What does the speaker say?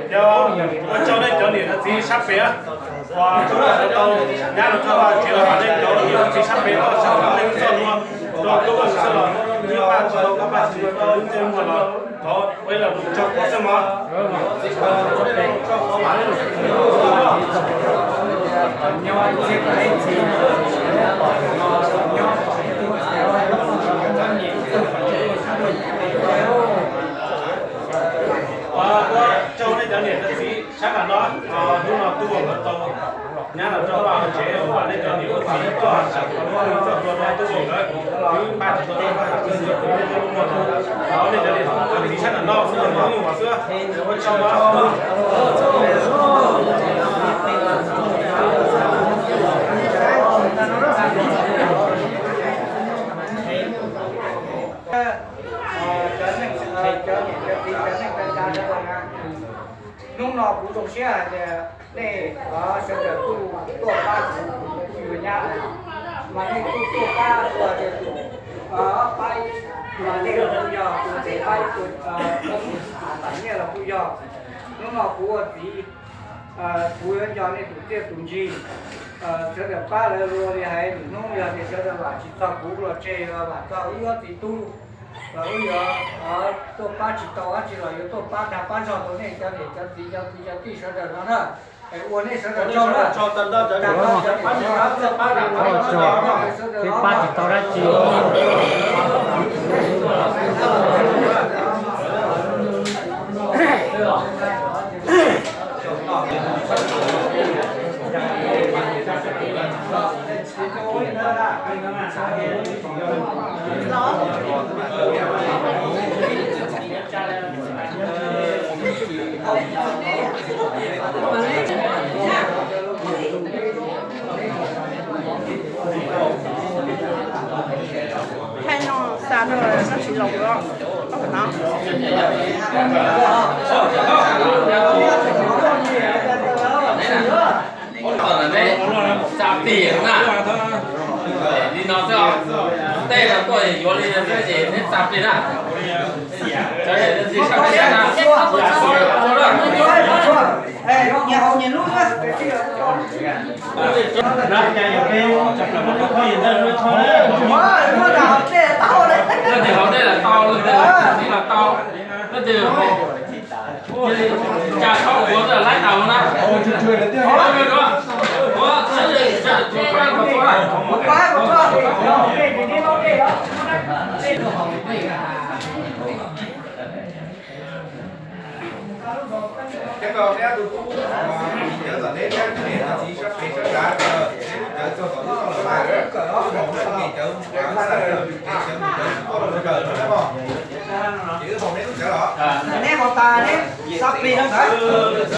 Yog ua tsaug nej cov niam cov txiv sab pem, uas tau nyab los rau Vaj Tsev los, nej cov niam cov txiv sab pem tau sawv los nej txoj hlua rau tub Vaj Tsev los, nej pab tau, pab tsis tau, nej muag los thov ua ib los tsaug qhov xwb mog. Ua tsaug nej cov niam cov txiv sab nram no, hnub no tub Vaj Tsev tau nyab los rau Vaj Tsev, ua nej cov niam cov txiv txoj hlua rau tub Vaj Tsev, wb pab tsis tau, pab tsis tau, thov nej cov niam cov txiv sab nram no xwb, ua tsaug. Cov niam cov txiv, cov neej tsa sawv daws na, hnub no kuv zoo siab hais tias nej sawv daws kuj tuaj pab kuv, kuv yuav nyab lawm, mas nej kuj tuaj pab kuv tias tus pab, mas nej kuj yog tus txiv pab tus, tus pab nyiaj los kuj yog. Hnub no kuv ua txiv, kuv yuav nco nej tus txiaj tus ntsig. Sawv daws pab lawv luag li hais, hnub yog tias sawv daws vam tsis txog kuv los tseg, vam txog wb ob txiv tub los wb yuav tuaj pab tsis tau dab tsi los yuav tuaj pab dag pab zog rau nej cov niam cov txiv cov kwv cov tij sawv daws no na. Es ua nej sawv daws tsaug, tsaug tag nrho cov niam cov txiv pab dag pab zog, pab tsis tau dab tsi. Thaij no xa rau koj tsis laus los koj no. Txaj plig na. Li no xwb, tej no tuaj yuav li no xwb ces neb txaj plig na. Leej twg haus dej los tau, leej twg txiv los tau, leej twg cas thaub ua lawm laib tau na. Cov neb ob tug tub, cov tom neb thiab neb tus txiv sab pem sab nrad, neb lub cawv txog tom lub toj lawm mas, neb cov mus cawv, neb cov mus cawv tsis tuaj rau sawv daws na mog. Ces wb haus neb lub cawv los. Neb haus tas neb xa plig rau ntawd.